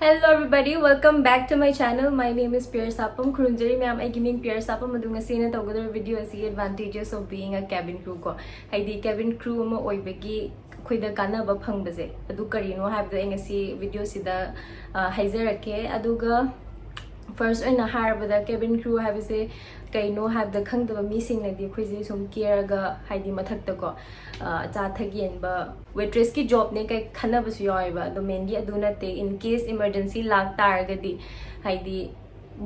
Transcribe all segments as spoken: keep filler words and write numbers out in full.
Hello everybody, welcome back to my channel. My name is Piyarsapam. ꯈꯨꯔꯨꯝꯖꯔꯤ ꯃꯌꯥꯝ, ꯑꯩꯒꯤ ꯃꯤꯡ ꯄꯤꯌꯔꯁꯥꯄꯝ꯫ ꯑꯗꯨ ꯉꯁꯤ ꯑꯩꯅ ꯇꯧꯒꯗꯧꯔꯤꯕ video ꯑꯁꯤꯒꯤ advantages of being a cabin crew ꯀꯣ, ꯍꯥꯏꯗꯤ cabin crew ꯑꯃ ꯑꯣꯏꯕꯒꯤ ꯑꯩꯈꯣꯏꯗ ꯀꯥꯟꯅꯕ ꯐꯪꯕꯁꯦ ꯑꯗꯨ ꯀꯔꯤꯅꯣ ꯍꯥꯏꯕꯗꯣ ꯑꯩ ꯉꯁꯤ video ꯁꯤꯗ ꯑ, ꯍꯥꯏꯖꯔꯛꯀꯦ꯫ ꯑꯗꯨꯒ first ꯑꯣꯏꯅ ꯍꯥꯏꯔꯕꯗ cabin crew ꯍꯥꯏꯕꯁꯦ ꯀꯩꯅꯣ ꯍꯥꯏꯕꯗ ꯈꯪꯗꯕ ꯃꯤꯁꯤꯡꯅꯗꯤ ꯑꯩꯈꯣꯏꯁꯦ ꯁꯨꯝ ꯀꯦꯔꯒ ꯍꯥꯏꯗꯤ ꯃꯊꯛꯇꯀꯣ ꯑ, ꯑꯆꯥ ꯑꯊꯛ ꯌꯦꯟꯕ waitress ꯀꯤ job ꯅꯦ ꯀꯩ ꯈꯟꯅꯕꯁꯨ ꯌꯥꯎꯋꯦꯕ꯫ ꯑꯗꯣ mainly ꯑꯗꯨ ꯅꯠꯇꯦ꯫ In case emergency ꯂꯥꯛ ꯇꯥꯔꯒꯗꯤ ꯍꯥꯏꯗꯤ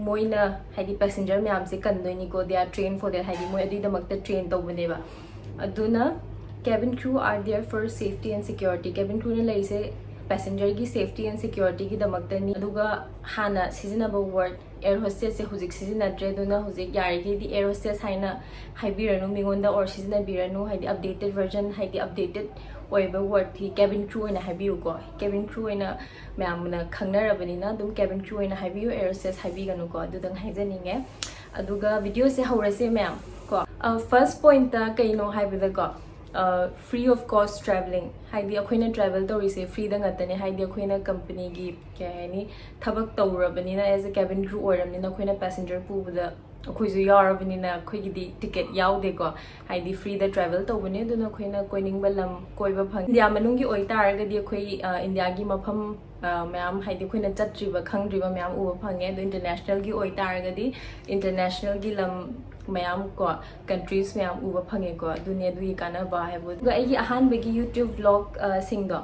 ꯃꯣꯏꯅ ꯍꯥꯏꯗꯤ passenger ꯃꯌꯥꯝꯁꯦ ꯀꯟꯗꯣꯏꯅꯤꯀꯣ, they are trained for that, ꯍꯥꯏꯗꯤ ꯃꯣꯏ ꯑꯗꯨꯒꯤꯗꯃꯛꯇ train ꯇꯧꯕꯅꯦꯕ꯫ ꯑꯗꯨꯅ cabin crew are there for safety and security. Cabin crew ꯅ ꯂꯩꯔꯤꯁꯦ passenger ꯒꯤ safety and security ꯒꯤꯗꯃꯛꯇꯅꯤ꯫ ꯑꯗꯨꯒ ꯍꯥꯟꯅ ꯁꯤꯖꯤꯟꯅꯕ word air hostess ꯁꯦ ꯍꯧꯖꯤꯛ ꯁꯤꯖꯤꯟꯅꯗ꯭ꯔꯦ, ꯑꯗꯨꯅ ꯍꯧꯖꯤꯛ ꯌꯥꯔꯤꯈꯩꯗꯤ air hostess ꯍꯥꯏꯅ ꯍꯥꯏꯕꯤꯔꯅꯨ ꯃꯤꯉꯣꯟꯗ, or ꯁꯤꯖꯤꯟꯅꯕꯤꯔꯅꯨ꯫ ꯍꯥꯏꯗꯤ updated version, ꯍꯥꯏꯗꯤ updated ꯑꯣꯏꯕ word ꯇꯤ cabin crew ꯑꯣꯏꯅ ꯍꯥꯏꯕꯤꯌꯨꯀꯣ꯫ Cabin crew ꯑꯣꯏꯅ ꯃꯌꯥꯝꯅ ꯈꯪꯅꯔꯕꯅꯤꯅ ꯑꯗꯨꯝ cabin crew ꯑꯣꯏꯅ ꯍꯥꯏꯕꯤꯌꯨ, air hostess ꯍꯥꯏꯕꯤꯒꯅꯨꯀꯣ꯫ ꯑꯗꯨꯗꯪ ꯍꯥꯏꯖꯅꯤꯡꯉꯦ꯫ ꯑꯗꯨꯒ video ꯁꯦ ꯍꯧꯔꯁꯦ ꯃꯌꯥꯝ ꯀꯣ꯫ ꯑ, first point ꯀꯩꯅꯣ ꯍꯥꯏꯕꯗꯀꯣ, ꯑ, free of cost travelling, ꯍꯥꯏꯗꯤ ꯑꯩꯈꯣꯏꯅ travel ꯇꯧꯔꯤꯁꯦ free ꯗ ꯉꯥꯛꯇꯅꯦ꯫ ꯍꯥꯏꯗꯤ ꯑꯩꯈꯣꯏꯅ company ꯒꯤ ꯀꯩ ꯍꯥꯏꯅꯤ, ꯊꯕꯛ ꯇꯧꯔꯕꯅꯤꯅ, as a cabin crew ꯑꯣꯏꯔꯕꯅꯤꯅ ꯑꯩꯈꯣꯏꯅ passenger ꯄꯨꯕꯗ ꯑꯩꯈꯣꯏꯁꯨ ꯌꯥꯎꯔꯕꯅꯤꯅ ꯑꯩꯈꯣꯏꯒꯤꯗꯤ ticket ꯌꯥꯎꯗꯦꯀꯣ꯫ ꯍꯥꯏꯗꯤ free ꯗ travel ꯇꯧꯕꯅꯦ꯫ ꯑꯗꯨꯅ ꯑꯩꯈꯣꯏꯅ ꯀꯣꯏꯅꯤꯡꯕ ꯂꯝ ꯀꯣꯏꯕ ꯐꯪ-, ꯏꯟꯗꯤꯌꯥ ꯃꯅꯨꯡꯒꯤ ꯑꯣꯏꯇꯥꯔꯒꯗꯤ ꯑꯩꯈꯣꯏ, ꯑ, ꯏꯟꯗꯤꯌꯥꯒꯤ ꯃꯐꯝ ꯑ, ꯃꯌꯥꯝ, ꯍꯥꯏꯗꯤ ꯑꯩꯈꯣꯏꯅ ꯆꯠꯇ꯭ꯔꯤꯕ ꯈꯪꯗ꯭ꯔꯤꯕ ꯃꯌꯥꯝ ꯎꯕ ꯐꯪꯉꯦ꯫ ꯑꯗꯣ international ꯒꯤ ꯑꯣꯏꯇꯥꯔꯒꯗꯤ international ꯒꯤ ꯂꯝ ꯃꯌꯥꯝ ꯀꯣ, countries ꯃꯌꯥꯝ ꯎꯕ ꯐꯪꯉꯦꯀꯣ꯫ ꯑꯗꯨꯅꯦ ꯑꯗꯨꯒꯤ ꯀꯥꯟꯅꯕ ꯍꯥꯏꯕꯨ꯫ ꯑꯗꯨꯒ ꯑꯩꯒꯤ ꯑꯍꯥꯟꯕꯒꯤ YouTube vlog, ꯑ, ꯁꯤꯡꯗꯣ,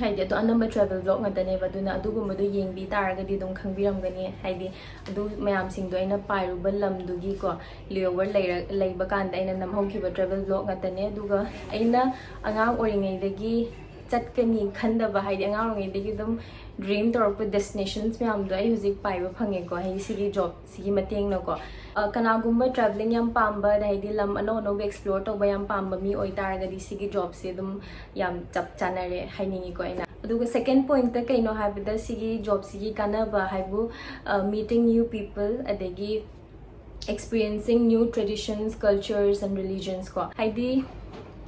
ꯍꯥꯏꯗꯤ ꯑꯗꯣ ꯑꯅꯝꯕ travel vlog ꯉꯥꯛꯇꯅꯦꯕ꯫ ꯑꯗꯨꯅ ꯑꯗꯨꯒꯨꯝꯕꯗꯣ ꯌꯦꯡꯕꯤ ꯇꯥꯔꯒꯗꯤ ꯑꯗꯨꯝ ꯈꯪꯕꯤꯔꯝꯒꯅꯤ꯫ ꯍꯥꯏꯗꯤ ꯑꯗꯨ ꯃꯌꯥꯝꯁꯤꯡꯗꯣ ꯑꯩꯅ ꯄꯥꯏꯔꯨꯕ ꯂꯝꯗꯨꯒꯤꯀꯣ, layover ꯂꯩꯔ-, ꯂꯩꯕ ꯀꯥꯟꯗ ꯑꯩꯅ ꯅꯝꯍꯧꯈꯤꯕ travel vlog ꯉꯥꯛꯇꯅꯦ꯫ ꯑꯗꯨꯒ ꯑꯩꯅ ꯑꯉꯥꯡ ꯑꯣꯏꯔꯤꯉꯩꯗꯒꯤ ꯆꯠꯀꯅꯤ ꯈꯟꯗꯕ, ꯍꯥꯏꯗꯤ ꯑꯉꯥꯡ ꯑꯣꯏꯔꯤꯉꯩꯗꯒꯤ ꯑꯗꯨꯝ dream ꯇꯧꯔꯛꯄ destinations ꯃꯌꯥꯝꯗꯣ ꯑꯩ ꯍꯧꯖꯤꯛ ꯄꯥꯏꯕ ꯐꯪꯉꯦꯀꯣ, ꯍꯥꯏꯗꯤ ꯁꯤꯒꯤ job ꯁꯤꯒꯤ ꯃꯇꯦꯡꯅꯀꯣ꯫ ꯑ, ꯀꯅꯥꯒꯨꯝꯕ travelling ꯌꯥꯝ ꯄꯥꯝꯕ, ꯍꯥꯏꯗꯤ ꯂꯝ ꯑꯅꯧ ꯑꯅꯧꯕ explore ꯇꯧꯕ ꯌꯥꯝ ꯄꯥꯝꯕ ꯃꯤ ꯑꯣꯏꯇꯥꯔꯒꯗꯤ ꯁꯤꯒꯤ job ꯁꯦ ꯑꯗꯨꯝ ꯌꯥꯝ ꯆꯞ ꯆꯥꯅꯔꯦ ꯍꯥꯏꯅꯤꯡꯉꯤꯀꯣ ꯑꯩꯅ꯫ ꯑꯗꯨꯒ second point ꯀꯩꯅꯣ ꯍꯥꯏꯕꯗ, ꯁꯤꯒꯤ job ꯁꯤꯒꯤ ꯀꯥꯟꯅꯕ ꯍꯥꯏꯕꯨ, ꯑ, meeting new people, ꯑꯗꯒꯤ experiencing new traditions, cultures and religions ꯀꯣ꯫ ꯍꯥꯏꯗꯤ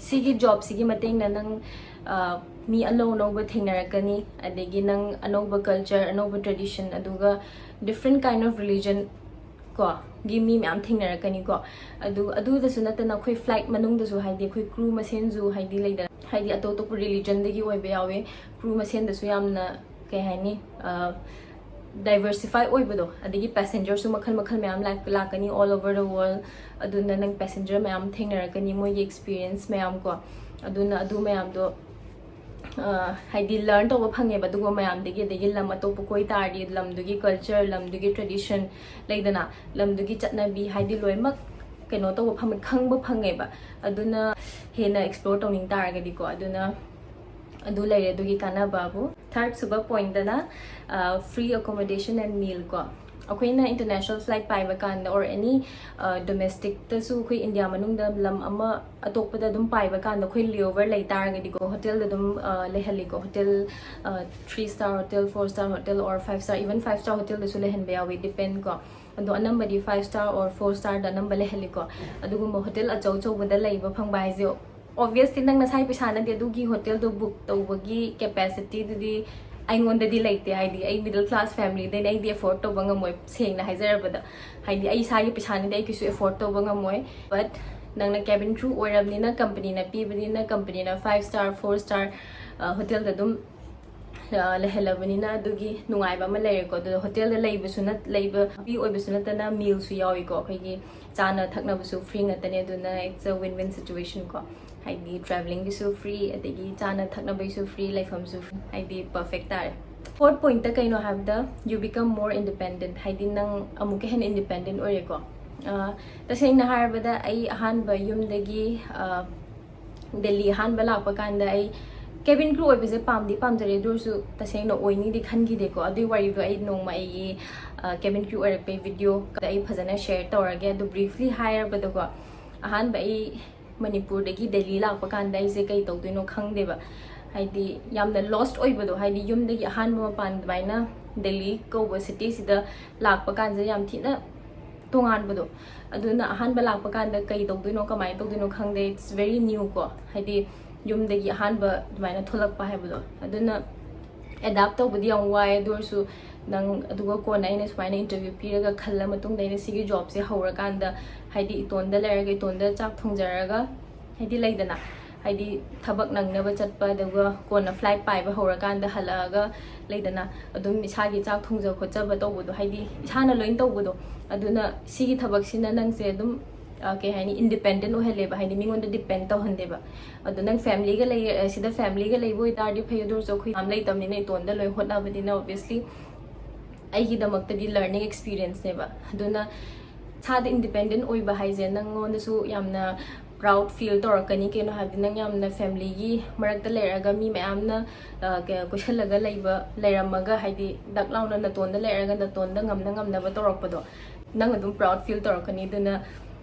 ꯁꯤꯒꯤ job ꯁꯤꯒꯤ ꯃꯇꯦꯡꯅ ꯅꯪ, ꯑ, ꯃꯤ ꯑꯅꯧ ꯑꯅꯧꯕ ꯊꯦꯡꯅꯔꯛꯀꯅꯤ, ꯑꯗꯒꯤ ꯅꯪ ꯑꯅꯧꯕ culture, ꯑꯅꯧꯕ tradition, ꯑꯗꯨꯒ different kind of religion ꯀꯣ ꯒꯤ ꯃꯤ ꯃꯌꯥꯝ ꯊꯦꯡꯅꯔꯛꯀꯅꯤꯀꯣ꯫ ꯑꯗꯨ ꯑꯗꯨꯗꯁꯨ ꯅꯠꯇꯅ ꯑꯩꯈꯣꯏ flight ꯃꯅꯨꯡꯗꯁꯨ, ꯍꯥꯏꯗꯤ ꯑꯩꯈꯣꯏ crew ꯃꯁꯦꯟꯁꯨ, ꯍꯥꯏꯗꯤ ꯂꯩꯗꯅ, ꯍꯥꯏꯗꯤ ꯑꯇꯣꯞ ꯑꯇꯣꯞꯄ religionꯗꯒꯤ ꯑꯣꯏꯕ ꯌꯥꯎꯋꯦ꯫ Crew ꯃꯁꯦꯟꯗꯁꯨ ꯌꯥꯝꯅ, ꯀꯩ ꯍꯥꯏꯅꯤ, diversify ꯑꯣꯏꯕꯗꯣ, ꯑꯗꯒꯤ passengerꯁꯨ ꯃꯈꯜ ꯃꯈꯜ ꯃꯌꯥꯝ ꯂꯥꯛ- ꯂꯥꯛꯀꯅꯤ all over the world꯫ ꯑꯗꯨꯅ ꯅꯪ passenger ꯃꯌꯥꯝ ꯊꯦꯡꯅꯔꯛꯀꯅꯤ, ꯃꯣꯏꯒꯤ experience ꯃꯌꯥꯝ ꯀꯣ꯫ ꯑꯗꯨꯅ ꯑꯗꯨ ꯃꯌꯥꯝꯗꯣ ꯑ, ꯍꯥꯏꯗꯤ learn ꯇꯧꯕ ꯐꯪꯉꯦꯕ ꯑꯗꯨꯒꯨꯝꯕ ꯃꯌꯥꯝꯗꯒꯤ꯫ ꯑꯗꯒꯤ ꯂꯝ ꯑꯇꯣꯞꯄ ꯀꯣꯏ ꯇꯥꯔꯗꯤ ꯂꯝꯗꯨꯒꯤ culture, ꯂꯝꯗꯨꯒꯤ tradition ꯂꯩꯗꯅ, ꯂꯝꯗꯨꯒꯤ ꯆꯠꯅꯕꯤ, ꯍꯥꯏꯗꯤ ꯂꯣꯏꯅꯃꯛ ꯀꯩꯅꯣ ꯇꯧꯕ ꯐꯪ- ꯈꯪꯕ ꯐꯪꯉꯦꯕ꯫ ꯑꯗꯨꯅ ꯍꯦꯟꯅ explore ꯇꯧꯅꯤꯡ ꯇꯥꯔꯒꯗꯤꯀꯣ꯫ ꯑꯗꯨꯅ ꯑꯗꯨ ꯂꯩꯔꯦ ꯑꯗꯨꯒꯤ ꯀꯥꯟꯅꯕꯕꯨ꯫ Third ꯁꯨꯕ pointꯇꯅ, ꯑ, free accommodation and meal ꯀꯣ꯫ ꯑꯩꯈꯣꯏꯅ international flight ꯄꯥꯏꯕ ꯀꯥꯟꯗ, or any, ꯑ, domesticꯇꯁꯨ, ꯑꯩꯈꯣꯏ ꯏꯟꯗꯤꯌꯥ ꯃꯅꯨꯡꯗ ꯂꯝ ꯑꯃ ꯑꯇꯣꯞꯄꯗ ꯑꯗꯨꯝ ꯄꯥꯏꯕ ꯀꯥꯟꯗ, ꯑꯩꯈꯣꯏ layover ꯂꯩ ꯇꯥꯔꯒꯗꯤꯀꯣ, ꯍꯣꯇꯦꯜꯗ ꯑꯗꯨꯝ, ꯑ, ꯂꯩꯍꯜꯂꯤꯀꯣ꯫ Hotel, ꯑ, three star hotel, four star hotel, or five star, even five star ꯍꯣꯇꯦꯜꯗꯁꯨ ꯂꯩꯍꯟꯕ ꯌꯥꯎꯋꯤ, depend ꯀꯣ꯫ ꯑꯗꯣ ꯑꯅꯝꯕꯗꯤ five star or four starꯗ ꯑꯅꯝꯕ ꯂꯩꯍꯜꯂꯤꯀꯣ꯫ ꯑꯗꯨꯒꯨꯝꯕ ꯍꯣꯇꯦꯜ ꯑꯆꯧ ꯑꯆꯧꯕꯗ ꯂꯩꯕ ꯐꯪꯕ ꯍꯥꯏꯁꯦ, obviously ꯅꯪ ꯅꯁꯥꯒꯤ ꯄꯩꯁꯥꯅꯗꯤ ꯑꯗꯨꯒꯤ ꯍꯣꯇꯦꯜꯗꯣ book ꯇꯧꯕꯒꯤ capacityꯗꯨꯗꯤ ꯑꯩꯉꯣꯟꯗꯗꯤ ꯂꯩꯇꯦ꯫ ꯍꯥꯏꯗꯤ ꯑꯩ middle class familyꯗꯩꯅ, ꯑꯩꯗꯤ afford ꯇꯧꯕ ꯉꯝꯃꯣꯏ, ꯁꯦꯡꯅ ꯍꯥꯏꯖꯔꯕꯗ꯫ ꯍꯥꯏꯗꯤ ꯑꯩ ꯏꯁꯥꯒꯤ ꯄꯩꯁꯥꯅꯗꯤ ꯑꯩ ꯀꯩꯁꯨ afford ꯇꯧꯕ ꯉꯝꯃꯣꯏ꯫ But ꯅꯪꯅ cabin crew ꯑꯣꯏꯔꯕꯅꯤꯅ, companyꯅ ꯄꯤꯕꯅꯤꯅ, companyꯅ five star, four star, ꯑ, ꯍꯣꯇꯦꯜꯗ ꯑꯗꯨꯝ, ꯑ, ꯂꯩꯍꯜꯂꯕꯅꯤꯅ ꯑꯗꯨꯒꯤ ꯅꯨꯡꯉꯥꯏꯕ ꯑꯃ ꯂꯩꯔꯦꯀꯣ꯫ ꯑꯗꯨꯒ ꯍꯣꯇꯦꯜꯗ ꯂꯩꯕꯁꯨ ꯅꯠ- ꯂꯩꯕ, free ꯑꯣꯏꯕꯁꯨ ꯅꯠꯇꯅ mealꯁꯨ ꯌꯥꯎꯏꯀꯣ꯫ ꯑꯩꯈꯣꯏꯒꯤ ꯆꯥꯅ ꯊꯛꯅꯕꯁꯨ free ꯉꯥꯛꯇꯅꯦ, ꯑꯗꯨꯅ it's a win-win situation ꯀꯣ꯫ ꯍꯥꯏꯗꯤ travelingꯒꯤꯁꯨ free, ꯑꯗꯒꯤ ꯆꯥꯅ ꯊꯛꯅꯕꯒꯤꯁꯨ free, ꯂꯩꯐꯝꯁꯨ free, ꯍꯥꯏꯗꯤ perfect ꯇꯥꯔꯦ꯫ Fourth pointꯇ ꯀꯩꯅꯣ ꯍꯥꯏꯕꯗ, you become more independent, ꯍꯥꯏꯗꯤ ꯅꯪ ꯑꯃꯨꯛꯀ ꯍꯦꯟꯅ independent ꯑꯣꯏꯔꯦꯀꯣ꯫ ꯑ, ꯇꯁꯦꯡꯅ ꯍꯥꯏꯔꯕꯗ, ꯑꯩ ꯑꯍꯥꯟꯕ ꯌꯨꯝꯗꯒꯤ, ꯑ, ꯗꯦꯜꯂꯤ ꯑꯍꯥꯟꯕ ꯂꯥꯛꯄ ꯀꯥꯟꯗ ꯑꯩ cabin crew ꯑꯣꯏꯕꯁꯦ ꯄꯥꯝꯗꯤ ꯄꯥꯝꯖꯔꯦ, ꯑꯗꯨ ꯑꯣꯏꯔꯁꯨ ꯇꯁꯦꯡꯅ ꯑꯣꯏꯅꯤꯗꯤ ꯈꯟꯈꯤꯗꯦꯀꯣ꯫ ꯑꯗꯨꯒꯤ ꯋꯥꯔꯤꯗꯣ ꯑꯩ ꯅꯣꯡꯃ ꯑꯩꯒꯤ, ꯑ, cabin crew ꯑꯣꯏꯔꯛꯄꯒꯤ videoꯗ ꯑꯩ ꯐꯖꯅ share ꯇꯧꯔꯒꯦ꯫ ꯑꯗꯨ briefly ꯍꯥꯏꯔꯕꯗꯀꯣ, ꯑꯍꯥꯟꯕ ꯑꯩ ꯃꯅꯤꯄꯨꯔꯗꯒꯤ ꯗꯦꯜꯂꯤ ꯂꯥꯛꯄ ꯀꯥꯟꯗ ꯑꯩꯁꯦ ꯀꯩ ꯇꯧꯗꯣꯏꯅꯣ ꯈꯪꯗꯦꯕ꯫ ꯍꯥꯏꯗꯤ ꯌꯥꯝꯅ lost ꯑꯣꯏꯕꯗꯣ, ꯍꯥꯏꯗꯤ ꯌꯨꯝꯗꯒꯤ ꯑꯍꯥꯟꯕ ꯃꯄꯥꯟ ꯑꯗꯨꯃꯥꯏꯅ ꯗꯦꯜꯂꯤ ꯀꯧꯕ cityꯁꯤꯗ ꯂꯥꯛꯄ ꯀꯥꯟꯁꯤꯗ ꯌꯥꯝ ꯊꯤꯅ ꯇꯣꯉꯥꯟꯕꯗꯣ꯫ ꯑꯗꯨꯅ ꯑꯍꯥꯟꯕ ꯂꯥꯛꯄ ꯀꯥꯟꯗ ꯀꯩ ꯇꯧꯗꯣꯏꯅꯣ, ꯀꯃꯥꯏꯅ ꯇꯧꯗꯣꯏꯅꯣ ꯈꯪꯗꯦ, it's very new ꯀꯣ꯫ ꯍꯥꯏꯗꯤ ꯌꯨꯝꯗꯒꯤ ꯑꯍꯥꯟꯕ ꯑꯗꯨꯃꯥꯏꯅ ꯊꯣꯛꯂꯛꯄ ꯍꯥꯏꯕꯗꯣ꯫ ꯑꯗꯨꯅ ꯑꯦꯗꯥꯞ ꯇꯧꯕꯗꯤ ꯌꯥꯝ ꯋꯥꯏ꯫ ꯑꯗꯨ ꯑꯣꯏꯔꯁꯨ ꯅꯪ, ꯑꯗꯨꯒ ꯀꯣꯟꯅ ꯑꯩꯅ ꯁꯨꯃꯥꯏꯅ ꯏꯟꯇꯔꯚ꯭ꯌꯨ ꯄꯤꯔꯒ ꯈꯜꯂ ꯃꯇꯨꯡꯗ ꯑꯩꯅ ꯁꯤꯒꯤ ꯖꯣꯕꯁꯦ ꯍꯧꯔꯀꯥꯟꯗ, ꯍꯥꯏꯗꯤ ꯏꯇꯣꯟꯗ ꯂꯩꯔꯒ ꯏꯇꯣꯟꯗ ꯆꯥꯛ ꯊꯣꯡꯖꯔꯒ, ꯍꯥꯏꯗꯤ ꯂꯩꯗꯅ, ꯍꯥꯏꯗꯤ ꯊꯕꯛ ꯅꯪꯅꯕ ꯆꯠꯄ, ꯑꯗꯨꯒ ꯀꯣꯟꯅ ꯐ꯭ꯂꯥꯏꯠ ꯄꯥꯏꯕ ꯍꯧꯔꯀꯥꯟꯗ ꯍꯜꯂꯛꯑꯒ ꯂꯩꯗꯅ, ꯑꯗꯨꯝ ꯏꯁꯥꯒꯤ ꯆꯥꯛ ꯊꯣꯡꯖ ꯈꯣꯠꯆꯕ ꯇꯧꯕꯗꯣ, ꯍꯥꯏꯗꯤ ꯏꯁꯥꯅ ꯂꯣꯏꯅ ꯇꯧꯕꯗꯣ꯫ ꯑꯗꯨꯅ ꯁꯤꯒꯤ ꯊꯕꯛꯁꯤꯅ ꯅꯪꯁꯦ ꯑꯗꯨꯝ, ꯑ, ꯀꯩ ꯍꯥꯏꯅꯤ, ꯏꯟꯗꯤꯄꯦꯟꯗꯦꯟ ꯑꯣꯏꯍꯜꯂꯦꯕ, ꯍꯥꯏꯗꯤ ꯃꯤꯉꯣꯟꯗ ꯗꯤꯄꯦꯟ ꯇꯧꯍꯟꯗꯦꯕ꯫ ꯑꯗꯣ ꯅꯪ ꯐꯦꯃꯤꯂꯤꯒ ꯂꯩ, ꯑ, ꯁꯤꯗ ꯐꯦꯃꯤꯂꯤꯒ ꯂꯩꯕ ꯑꯣꯏꯇꯥꯔꯗꯤ ꯐꯩ, ꯑꯗꯨ ꯑꯣꯏꯔꯁꯨ ꯑꯩꯈꯣꯏ ꯌꯥꯝ ꯂꯩꯇꯕꯅꯤꯅ ꯏꯇꯣꯟꯗ ꯂꯣꯏ ꯍꯣꯠꯅꯕꯅꯤꯅ, obviously ꯑꯩꯒꯤꯗꯃꯛꯇꯗꯤ ꯂꯔꯅꯤꯡ ꯑꯦꯛꯁꯄꯤꯔꯤꯌꯦꯟꯁꯅꯦꯕ꯫ ꯑꯗꯨꯅ ꯏꯁꯥꯗ ꯏꯟꯗꯤꯄꯦꯟꯗꯦꯟ ꯑꯣꯏꯕ ꯍꯥꯏꯁꯦ ꯅꯪꯉꯣꯟꯗꯁꯨ ꯌꯥꯝꯅ ꯄ꯭ꯔꯥꯎꯗ ꯐꯤꯜ ꯇꯧꯔꯛꯀꯅꯤ꯫ ꯀꯩꯅꯣ ꯍꯥꯏꯕꯗꯤ ꯅꯪ ꯌꯥꯝꯅ ꯐꯦꯃꯤꯂꯤꯒꯤ ꯃꯔꯛꯇ ꯂꯩꯔꯒ ꯃꯤ ꯃꯌꯥꯝꯅ, ꯑ, ꯀ-, ꯀꯣꯏꯁꯜꯂꯒ ꯂꯩꯕ, ꯂꯩꯔꯝꯃꯒ, ꯍꯥꯏꯗꯤ ꯗꯛ ꯂꯥꯎꯅ ꯅꯇꯣꯟꯗ ꯂꯩꯔꯒ ꯅꯇꯣꯟꯗ ꯉꯝꯅ ꯉꯝꯅꯕ ꯇꯧꯔꯛꯄꯗꯣ, ꯅꯪ ꯑꯗꯨꯝ ꯄ꯭ꯔꯥꯎꯗ ꯐꯤꯜ ꯇꯧꯔꯛꯀꯅꯤ꯫ ꯑꯗꯨꯅ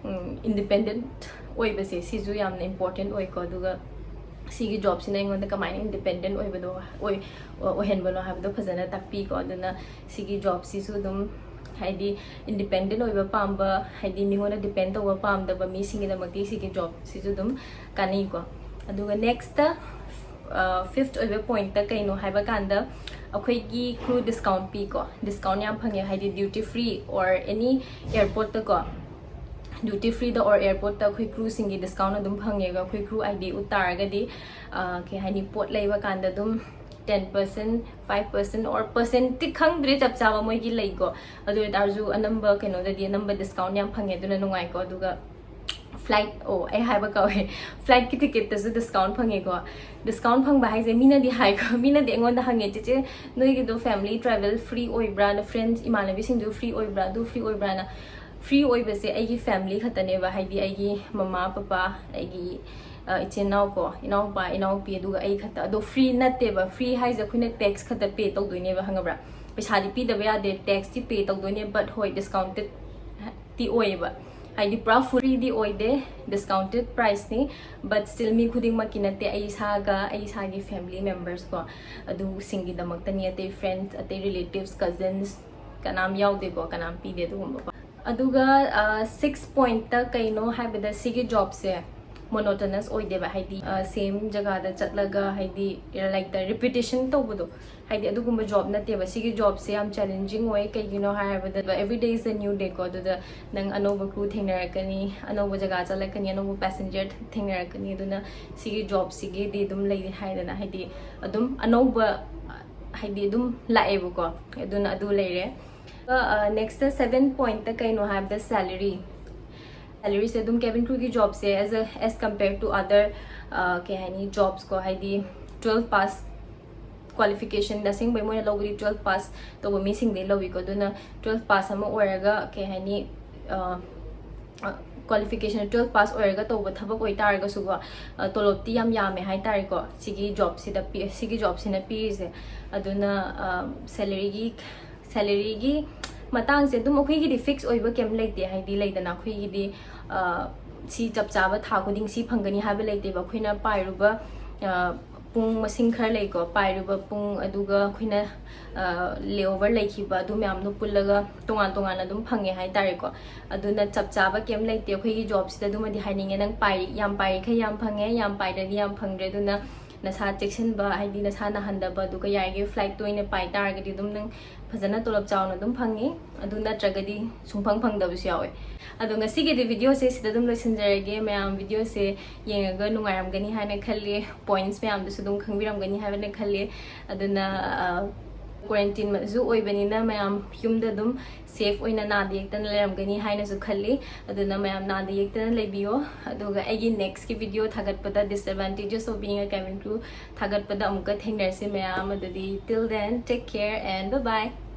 ꯏꯟꯗꯤꯄꯦꯟꯗꯦꯟꯠ ꯑꯣꯏꯕꯁꯦ ꯁꯤꯁꯨ ꯌꯥꯝꯅ ꯏꯝꯄꯣꯔꯇꯦꯟꯠ ꯑꯣꯏꯀꯣ꯫ ꯑꯗꯨꯒ ꯁꯤꯒꯤ ꯖꯣꯕꯁꯤꯅ ꯑꯩꯉꯣꯟꯗ ꯀꯃꯥꯏꯅ ꯏꯟꯗꯤꯄꯦꯟꯗꯦꯟꯠ ꯑꯣꯏꯕꯗꯣ ꯑꯣꯏ-, ꯑꯣꯏꯍꯟꯕꯅꯣ ꯍꯥꯏꯕꯗꯣ ꯐꯖꯅ ꯇꯥꯛꯄꯤꯀꯣ꯫ ꯑꯗꯨꯅ ꯁꯤꯒꯤ ꯖꯣꯕꯁꯤꯁꯨ ꯑꯗꯨꯝ, ꯍꯥꯏꯗꯤ ꯏꯟꯗꯤꯄꯦꯟꯗꯦꯟꯠ ꯑꯣꯏꯕ ꯄꯥꯝꯕ, ꯍꯥꯏꯗꯤ ꯃꯤꯉꯣꯟꯗ ꯗꯤꯄꯦꯟ ꯇꯧꯕ ꯄꯥꯝꯗꯕ ꯃꯤꯁꯤꯡꯒꯤꯗꯃꯛꯇꯤ ꯁꯤꯒꯤ ꯖꯣꯕꯁꯤꯁꯨ ꯑꯗꯨꯝ ꯀꯥꯟꯅꯩꯀꯣ꯫ ꯑꯗꯨꯒ ꯅꯦꯛꯁꯇ, ꯐꯤꯐꯠ ꯑꯣꯏꯕ ꯄꯣꯏꯟꯠꯇ ꯀꯩꯅꯣ ꯍꯥꯏꯕ ꯀꯥꯟꯗ, ꯑꯩꯈꯣꯏꯒꯤ ꯀ꯭ꯔꯨ ꯗꯤꯁꯀꯥꯎꯟꯠ ꯄꯤꯀꯣ꯫ ꯗꯤꯁꯀꯥꯎꯟꯠ ꯌꯥꯝ ꯐꯪꯉꯦ, ꯍꯥꯏꯗꯤ ꯗ꯭ꯌꯨꯇꯤ ꯐ꯭ꯔꯤ ꯑꯣꯔ ꯑꯦꯅꯤ ꯑꯦꯌꯔꯄꯣꯔꯠꯇꯀꯣ, ꯗ꯭ꯌꯨꯇꯤ ꯐ꯭ꯔꯤꯗ ꯑꯣꯔ ꯑꯦꯌꯔꯄꯣꯔꯠꯇ ꯑꯩꯈꯣꯏ ꯀ꯭ꯔꯨꯁꯤꯡꯒꯤ ꯗꯤꯁꯀꯥꯎꯟꯠ ꯑꯗꯨꯝ ꯐꯪꯉꯦꯕ꯫ ꯑꯩꯈꯣꯏ ꯀ꯭ꯔꯨ ꯑꯥꯏ ꯗꯤ ꯎꯠ ꯇꯥꯔꯒꯗꯤ, ꯑ, ꯀꯩ ꯍꯥꯏꯅꯤ, ꯄꯣꯠ ꯂꯩꯕ ꯀꯥꯟꯗ ꯑꯗꯨꯝ ten percent, five percent or percent T ꯈꯪꯗ꯭ꯔꯦ ꯆꯞ ꯆꯥꯕ ꯃꯣꯏꯒꯤ ꯂꯩꯀꯣ꯫ ꯑꯗꯨ ꯑꯣꯏꯇꯥꯔꯁꯨ ꯑꯅꯝꯕ ꯀꯩꯅꯣꯗꯗꯤ ꯑꯅꯝꯕ ꯗꯤꯁꯀꯥꯎꯟꯠ ꯌꯥꯝ ꯐꯪꯉꯦ, ꯑꯗꯨꯅ ꯅꯨꯡꯉꯥꯏꯀꯣ꯫ ꯑꯗꯨꯒ ꯐ꯭ꯂꯥꯏꯠ, ꯑꯣ, ꯑꯩ ꯍꯥꯏꯕ ꯀꯥꯎꯋꯦ, ꯐ꯭ꯂꯥꯏꯠꯀꯤ ꯇꯤꯀꯦꯠꯇꯁꯨ ꯗꯤꯁꯀꯥꯎꯟꯠ ꯐꯪꯉꯦꯀꯣ꯫ ꯗꯤꯁꯀꯥꯎꯟꯠ ꯐꯪꯕ ꯍꯥꯏꯁꯦ ꯃꯤꯅꯗꯤ ꯍꯥꯏꯀꯣ, ꯃꯤꯅꯗꯤ ꯑꯩꯉꯣꯟꯗ ꯍꯪꯉꯦ, "ꯆꯦꯆꯦ, ꯅꯣꯏꯒꯤꯗꯣ ꯐꯦꯃꯤꯂꯤ ꯇ꯭ꯔꯥꯚꯦꯜ ꯐ꯭ꯔꯤ ꯑꯣꯏꯕ꯭ꯔꯥ, ꯅ ꯐ꯭ꯔꯦꯟꯁ ꯏꯃꯥꯟꯅꯕꯤꯁꯤꯡꯗꯨ ꯐ꯭ꯔꯤ ꯑꯣꯏꯕ꯭ꯔꯥ?" ꯑꯗꯨ ꯐ꯭ꯔꯤ ꯑꯣꯏꯕ꯭ꯔꯥꯅ, ꯐ꯭ꯔꯤ ꯑꯣꯏꯕꯁꯦ ꯑꯩꯒꯤ ꯐꯦꯃꯤꯂꯤ ꯈꯛꯇꯅꯦꯕ, ꯍꯥꯏꯗꯤ ꯑꯩꯒꯤ ꯃꯃꯥ, ꯄꯄꯥ, ꯑꯩꯒꯤ, ꯑ, ꯏꯆꯤꯟ ꯏꯅꯥꯎ ꯀꯣ, ꯏꯅꯥꯎꯄꯥ, ꯏꯅꯥꯎꯄꯤ, ꯑꯗꯨꯒ ꯑꯩ ꯈꯛꯇ꯫ ꯑꯗꯣ ꯐ꯭ꯔꯤ ꯅꯠꯇꯦꯕ, ꯐ꯭ꯔꯤ ꯍꯥꯏꯁꯦ ꯑꯩꯈꯣꯏꯅ ꯇꯦꯛꯁ ꯈꯛꯇ ꯄꯦ ꯇꯧꯗꯣꯏꯅꯦꯕ, ꯈꯪꯉꯕ꯭ꯔꯥ? ꯄꯩꯁꯥꯗꯤ ꯄꯤꯗꯕ ꯌꯥꯗꯦ, ꯇꯦꯛꯁꯇꯤ ꯄꯦ ꯇꯧꯗꯣꯏꯅꯦ, but ꯍꯣꯏ, ꯗꯤꯁꯀꯥꯎꯟꯇꯦꯗ ꯇꯤ ꯑꯣꯏꯌꯦꯕ꯫ ꯍꯥꯏꯗꯤ ꯄꯨꯔꯥ ꯐ꯭ꯔꯤꯗꯤ ꯑꯣꯏꯗꯦ, ꯗꯤꯁꯀꯥꯎꯟꯇꯦꯗ ꯄ꯭ꯔꯥꯏꯁꯅꯤ, but still ꯃꯤ ꯈꯨꯗꯤꯡꯃꯛꯀꯤ ꯅꯠꯇꯦ, ꯑꯩ ꯏꯁꯥꯒ ꯑꯩ ꯏꯁꯥꯒꯤ ꯐꯦꯃꯤꯂꯤ ꯃꯦꯝꯕꯔꯁ ꯀꯣ, ꯑꯗꯨꯁꯤꯡꯒꯤꯗꯃꯛꯇꯅꯤ, ꯑꯇꯩ ꯐ꯭ꯔꯦꯟꯁ, ꯑꯇꯩ ꯔꯤꯂꯦꯇꯤꯚꯁ, ꯀꯖꯤꯟꯁ ꯀꯅꯥꯝ ꯌꯥꯎꯗꯦꯀꯣ, ꯀꯅꯥꯝ ꯄꯤꯗꯦ ꯑꯗꯨꯒꯨꯝꯕ꯫ ꯑꯗꯨꯒ, ꯑ, ꯁꯤꯛꯁ ꯄꯣꯏꯟꯠꯇ ꯀꯩꯅꯣ ꯍꯥꯏꯕꯗ ꯁꯤꯒꯤ ꯖꯣꯕꯁꯦ monotonous ꯑꯣꯏꯗꯦꯕ, ꯍꯥꯏꯗꯤ ꯁꯦꯝ ꯖꯒꯥꯗ ꯆꯠꯂꯒ ꯍꯥꯏꯗꯤ like the repetition ꯇꯧꯕꯗꯣ, ꯍꯥꯏꯗꯤ ꯑꯗꯨꯒꯨꯝꯕ ꯖꯣꯕ ꯅꯠꯇꯦꯕ꯫ ꯁꯤꯒꯤ ꯖꯣꯕꯁꯦ ꯌꯥꯝ ꯆꯦꯂꯦꯟꯖꯤꯡ ꯑꯣꯏ꯫ ꯀꯩꯒꯤꯅꯣ ꯍꯥꯏꯔꯕꯗ every day is a new day ꯀꯣ꯫ ꯑꯗꯨꯗ ꯅꯪ ꯑꯅꯧꯕ ꯀ꯭ꯔꯨ ꯊꯦꯡꯅꯔꯛꯀꯅꯤ, ꯑꯅꯧꯕ ꯖꯒꯥ ꯆꯠꯂꯛꯀꯅꯤ, ꯑꯅꯧꯕ ꯄꯦꯁꯦꯟꯖꯔ ꯊꯦꯡꯅꯔꯛꯀꯅꯤ꯫ ꯑꯗꯨꯅ ꯁꯤꯒꯤ ꯖꯣꯕꯁꯤꯒꯤꯗꯤ ꯑꯗꯨꯝ ꯂꯩ ꯍꯥꯏꯗꯅ, ꯍꯥꯏꯗꯤ ꯑꯗꯨꯝ ꯑꯅꯧꯕ ꯍꯥꯏꯗꯤ ꯑꯗꯨꯝ ꯂꯥꯛꯑꯦꯕꯀꯣ꯫ ꯑꯗꯨꯅ ꯑꯗꯨ ꯂꯩꯔꯦ꯫ ꯅꯦꯛꯁꯇ ꯁꯚꯦꯟ ꯄꯣꯏꯟꯠꯇ ꯀꯩꯅꯣ ꯍꯥꯏꯕꯗ salary꯫ Salaryꯁꯦ ꯑꯗꯨꯝ cabin crewꯒꯤ ꯖꯣꯕꯁꯦ as a as compare to other ꯀꯩ ꯍꯥꯏꯅꯤ, ꯖꯣꯕꯁ ꯀꯣ, ꯍꯥꯏꯗꯤ twelve pass qualification, ꯑꯁꯦꯡꯕꯩ ꯃꯣꯏꯅ ꯂꯧꯕꯗꯤ twelve pass ꯇꯧꯕ ꯃꯤꯁꯤꯡꯗꯩ ꯂꯧꯏꯀꯣ꯫ ꯑꯗꯨꯅ twelve pass ꯑꯃ ꯑꯣꯏꯔꯒ ꯀꯩ ꯍꯥꯏꯅꯤ, qualification twelve pass ꯑꯣꯏꯔꯒ ꯇꯧꯕ ꯊꯕꯛ ꯑꯣꯏꯇꯥꯔꯒꯁꯨꯀꯣ, ꯇꯣꯂꯣꯞꯇꯤ ꯌꯥꯝ ꯌꯥꯝꯃꯦ ꯍꯥꯏꯇꯥꯔꯦꯀꯣ꯫ ꯁꯤꯒꯤ ꯖꯣꯕꯁꯤꯗ ꯄꯤ ꯁꯤꯒꯤ ꯖꯣꯕꯁꯤꯅ ꯄꯤꯔꯤꯁꯦ꯫ ꯑꯗꯨꯅ salaryꯒꯤ salaryꯒꯤ ꯃꯇꯥꯡꯁꯦ ꯑꯗꯨꯝ ꯑꯩꯈꯣꯏꯒꯤꯗꯤ ꯐꯤꯛꯁ ꯑꯣꯏꯕ ꯀꯩꯝ ꯂꯩꯇꯦ꯫ ꯍꯥꯏꯗꯤ ꯂꯩꯗꯅ, ꯑꯩꯈꯣꯏꯒꯤꯗꯤ ꯁꯤ ꯆꯞ ꯆꯥꯕ ꯊꯥ ꯈꯨꯗꯤꯡ ꯁꯤ ꯐꯪꯒꯅꯤ ꯍꯥꯏꯕ ꯂꯩꯇꯦꯕ꯫ ꯑꯩꯈꯣꯏꯅ ꯄꯥꯏꯔꯨꯕ ꯄꯨꯡ ꯃꯁꯤꯡ ꯈꯔ ꯂꯩꯀꯣ, ꯄꯥꯏꯔꯨꯕ ꯄꯨꯡ, ꯑꯗꯨꯒ ꯑꯩꯈꯣꯏꯅ layover ꯂꯩꯈꯤꯕ, ꯑꯗꯨ ꯃꯌꯥꯝꯗꯣ ꯄꯨꯜꯂꯒ ꯇꯣꯉꯥꯟ ꯇꯣꯉꯥꯟꯅ ꯑꯗꯨꯝ ꯐꯪꯉꯦ ꯍꯥꯏꯇꯥꯔꯦꯀꯣ꯫ ꯑꯗꯨꯅ ꯆꯞ ꯆꯥꯕ ꯀꯩꯝ ꯂꯩꯇꯦ꯫ ꯑꯩꯈꯣꯏꯒꯤ ꯖꯣꯕꯁꯤꯗ ꯑꯗꯨꯃꯗꯤ ꯍꯥꯏꯅꯤꯡꯉꯦ, ꯅꯪ ꯄꯥꯏ ꯌꯥꯝ ꯄꯥꯏꯔꯤꯈꯩ ꯌꯥꯝ ꯐꯪꯉꯦ, ꯌꯥꯝ ꯄꯥꯏꯗ꯭ꯔꯗꯤ ꯌꯥꯝ ꯐꯪꯗ꯭ꯔꯦ꯫ ꯑꯗꯨꯅ ꯅꯁꯥ ꯆꯦꯛꯁꯤꯟꯕ, ꯍꯥꯏꯗꯤ ꯅꯁꯥ ꯅꯥꯍꯟꯗꯕ, ꯑꯗꯨꯒ ꯌꯥꯔꯤꯈꯩ ꯐ꯭ꯂꯥꯏꯠ ꯇꯣꯏꯅ ꯄꯥꯏ ꯇꯥꯔꯒꯗꯤ ꯑꯗꯨꯝ ꯅꯪ ꯐꯖꯅ ꯇꯣꯂꯣꯞ ꯆꯥꯎꯅ ꯑꯗꯨꯝ ꯐꯪꯉꯤ꯫ ꯑꯗꯨ ꯅꯠꯇ꯭ꯔꯒꯗꯤ ꯁꯨꯡꯐꯪ ꯐꯪꯗꯕꯁꯨ ꯌꯥꯎꯋꯦ꯫ ꯑꯗꯣ ꯉꯁꯤꯒꯤꯗꯤ ꯚꯤꯗꯤꯑꯣꯁꯦ ꯁꯤꯗ ꯑꯗꯨꯝ ꯂꯣꯏꯁꯤꯟꯖꯔꯒꯦ꯫ ꯃꯌꯥꯝ ꯚꯤꯗꯤꯑꯣꯁꯦ ꯌꯦꯡꯉꯒ ꯅꯨꯡꯉꯥꯏꯔꯝꯒꯅꯤ ꯍꯥꯏꯅ ꯈꯜꯂꯤ, ꯄꯣꯏꯟꯠꯁ ꯃꯌꯥꯝꯗꯨꯁꯨ ꯑꯗꯨꯝ ꯈꯪꯕꯤꯔꯝꯒꯅꯤ ꯍꯥꯏꯕꯅ ꯈꯜꯂꯤ꯫ ꯑꯗꯨꯅ quarantineꯁꯨ ꯑꯣꯏꯕꯅꯤꯅ ꯃꯌꯥꯝ ꯌꯨꯝꯗ ꯑꯗꯨꯝ ꯁꯦꯐ ꯑꯣꯏꯅ ꯅꯥꯗ ꯌꯦꯛꯇꯅ ꯂꯩꯔꯝꯒꯅꯤ ꯍꯥꯏꯅꯁꯨ ꯈꯜꯂꯤ꯫ ꯑꯗꯨꯅ ꯃꯌꯥꯝ ꯅꯥꯗ ꯌꯦꯛꯇꯅ ꯂꯩꯕꯤꯌꯣ꯫ ꯑꯗꯨꯒ ꯑꯩꯒꯤ ꯅꯦꯛꯁꯀꯤ ꯚꯤꯗꯤꯑꯣ ꯊꯥꯒꯠꯄꯗ, disadvantages of being a cabin crew ꯊꯥꯒꯠꯄꯗ ꯑꯃꯨꯛꯀ ꯊꯦꯡꯅꯔꯁꯤ ꯃꯌꯥꯝ꯫ ꯑꯗꯨꯗꯤ till then, take care and bye bye.